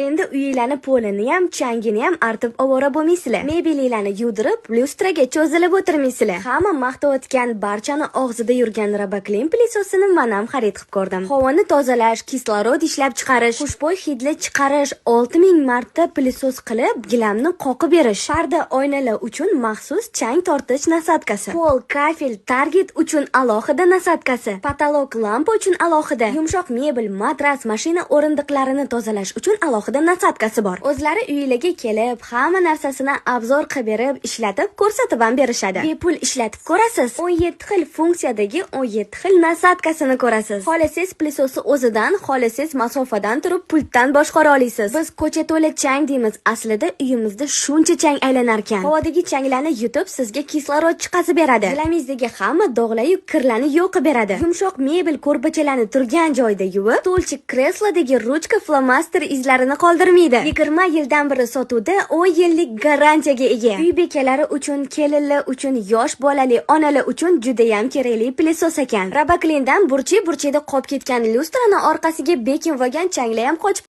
Endi uyinglarni polini ham, changini ham artib ovora bo'lmaysizlar. Mebelinglarni yuvdirib, lyustraga cho'zilib o'tirmaysizlar. Hamma maqtayotgan, barchani og'zida yurgan Roboclean пылесос ini man ham xarid qilib ko'rdim. Havoni tozalash, kislorod ishlab chiqarish, xushbo'y hidli chiqarish, 6000 marta пылесос qilib, gilamni qoqib berish, parda, oynalar uchun maxsus chang tortish насадка si, pol, kafel, target uchun alohida насадка si, потолок, lampa uchun alohida, yumshoq mebel, matras, mashina o'rindiqlarini tozalash uchun alohida насадка si bor. O'zlari uylarga kelib, hamma narsasini обзор qilib berib, ishlatib, ko'rsatib ham berishadi. Bepul ishlatib ko'rasiz. 17 xil funksiyadagi 17 xil насадка sini ko'rasiz. Xohlasangiz, пылесос ni o'zidan, xohlasangiz, masofadan turib pultdan boshqara olasiz. Biz ko'cha to'la chang deymiz. Aslida uyimizda shuncha chang aylanar ekan. Havodagi changlarni yutib, sizga kislorod chiqazib beradi. Gilamingizdagi hamma dog'layu kirlarni yo'q qilib beradi. Yumshoq mebel, ko'rpachalarni turgan joyda yuvib, stulchik, kreslodagi ruchka, flomaster izlarini qoldirmaydi. 20 yildan beri sotuvda, 10 yillik garantiyaga ega. Uy bekalari uchun, kelinlar uchun, yosh bolali onalar uchun judayam kerakli пылесос ekan. Robocleandan burchak-burchakda qolib ketgan lyustrani orqasiga bekinib olgan changlar ham qochib